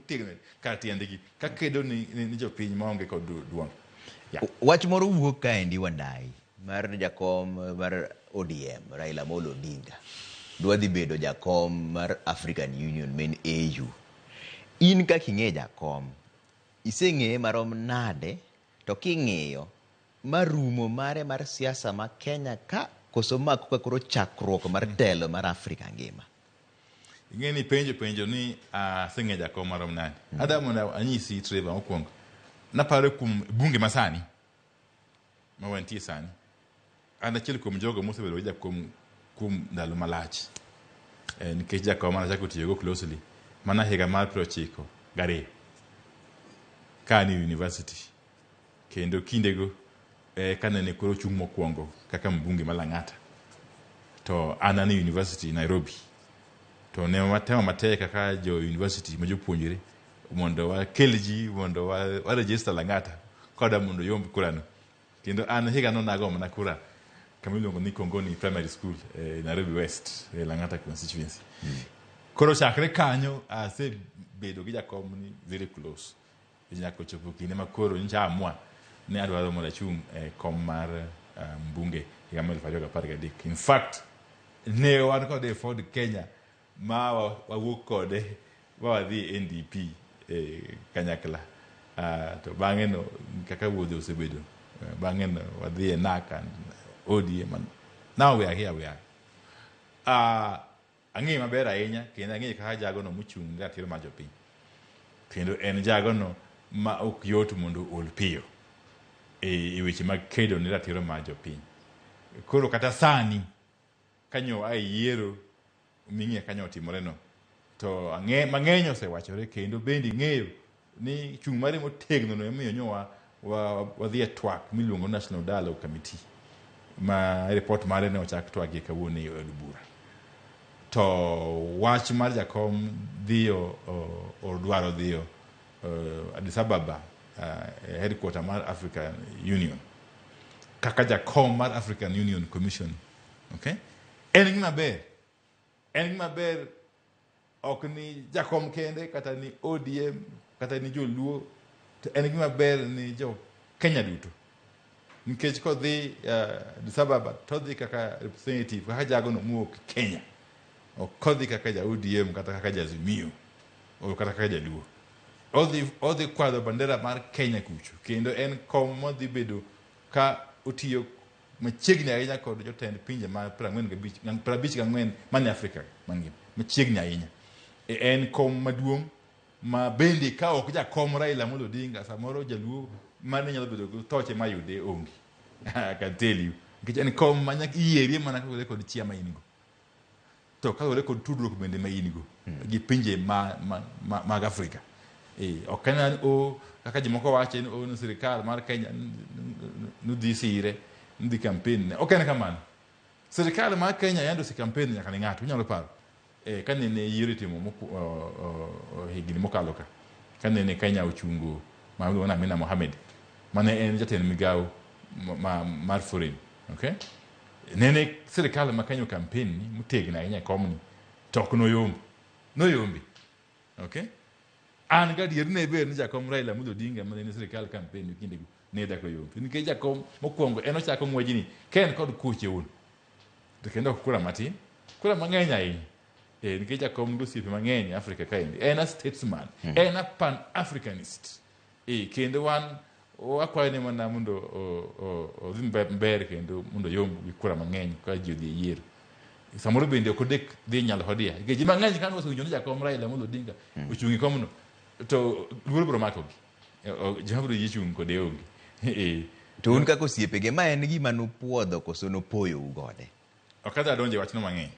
Motegno kar tiendgi kakedo ni jopiny maonge kod duong'. Yeah. Wach moro wuok kaendi, Wandayi, mar jakom mar ODM Raila Amolo Odinga dwa dhi bedo jakom mar African Union men AU. In kaka ing'e jakom, iseng'eye marom nade, to king'iyo ma rumo mare mar siasa ma Kenya ka koso ma koka koro chakruok mar telo mar Afrika ngima? Ing'e ni penjo ni aseng'e jakom marom nade. Adwa mondo anyisi, Trevor, mokwongo. Naparo kuom bunge masani ma wantie sani. An achiel kuom jogo mosebedo gi jakom kuom ndalo malach. Nikech jakom manachako tiyogo closely mana higa mar 92 ka an e university. Kendo kindego kanene koro chung' mokwongo kaka mbunge ma Lang'ata. To an e university Nairobi. To ne watemo matek kaka jo university ma jopuonjre mondo wakel ji mondo wa register Lang'ata koda mondo oyomb kurano. Kendo an higano nago mana kura kama iluongo ni Kongoni Primary School e Nairobi West e Lang'ata constituency. Koro chakre kanyo asebedo gi jakom ni very close. Nyaka ochopo kinde ma koro nyocha amua ni adwaro mondo achung' e kom mar mbunge higa mar 2013. In fact, ne wan kode e Ford Kenya ma wawuok kode ma wadhi e NDP e kanyakla. To bang'e no kaka wuodhe osebedo, bang'e no wadhi e NARC and ODM and now we are here we are. Ang'eyo maber ahinya kendo ang'eyo kaka jagono mochung' ne ratiro mar jopiny. Kendo en jagono ma ok yot mondo ol piyo e weche mag kedo ne ratiro mar jopiny. Koro kata sani kanyo a yiero ming'e kanyo otimore no to ang'e mang'eny osewachore, kendo bende ing'eyo ni chung' mare motegno no emomiyo nyo wadhi e twak miluongo National Dialogue Committee ma report mare ne ochak twagie kawuono e od bura. To wach mar jakom dhiyo dwaro dhiyo Addis Ababa, headquarter mar African Union kaka jakom mar African Union Commission, okay? En gima ber, en gima ber, ok ni jakom kende kata ni ODM kata ni joluo, to en gima ber ni jo Kenya duto, nikech kodhi Addis Ababa to odhi kaka representative, kaka jagono mowuok Kenya, ok kodhi kaka ja ODM kata kaka ja Azimio o kata kaka jaluo. Odhi kwadho bandera mar Kenya kucho, kendo en kom modhi bedo ka otiyo machiegni ahinya kod jotend pinje ma 45, 54 manie Afrika mangima, machiegni ahinya. En kom maduong' ma bende ka ok jakom Raila Amolo Odinga, samoro jaluo mane nyalo bedo gi toche mayude onge. I can tell you, nikech en kom ma nyaka iyierie mana kaluwore kod chia ma in go, to kaluwore kod tudruok bende ma in go gi pinje mag Afrika. Ok en ni o kaka jomoko wache ni o ni sirikal mar Kenya nodhi sire, nodhi campaign ne. Ok en kamano. Sirikal mar Kenya yande ose campaign nyaka ne ng'ato, inyalo paro. Ka nene yiero itimo higni mokalo ka nene Kenya ochungo ma iluongo ni Amina Mohamed mane en jatend migawo mar foreign, okay? Nene sirikal ma Kenya campaign ni motegno ahinya e komni, to ok noyombo, noyombi, okay? An gadier ne ber ni jakom Raila Amolo Odinga mane ni sirikal campaign e kindego ne dak oyombi, nikech jakom mokwongo en ochako ng'wejni ka en kod kuche wuon, to kendo ok kura matin, kura mang'eny ahinya, nikech jakom nigi osiepe mang'eny e Afrika kaendi. En a statesman, en a pan africanist, kendo wan wakwayo ne mana mondo odhi maber kendo mondo oyomb gi kura mang'eny ka ji odhi e yiero. Samoro bende ok odek dhi nyalo hodia, nikech ji mang'eny kane osewinjo ni jakom Raila Amolo Odinga ochung' e komno to luoro biro makogi. Joma biro yie chung' kode onge. To un kaka osiepege, ma en gima nupuodho koso nopoyou gode? Ok adwa donjo e wachno mang'eny.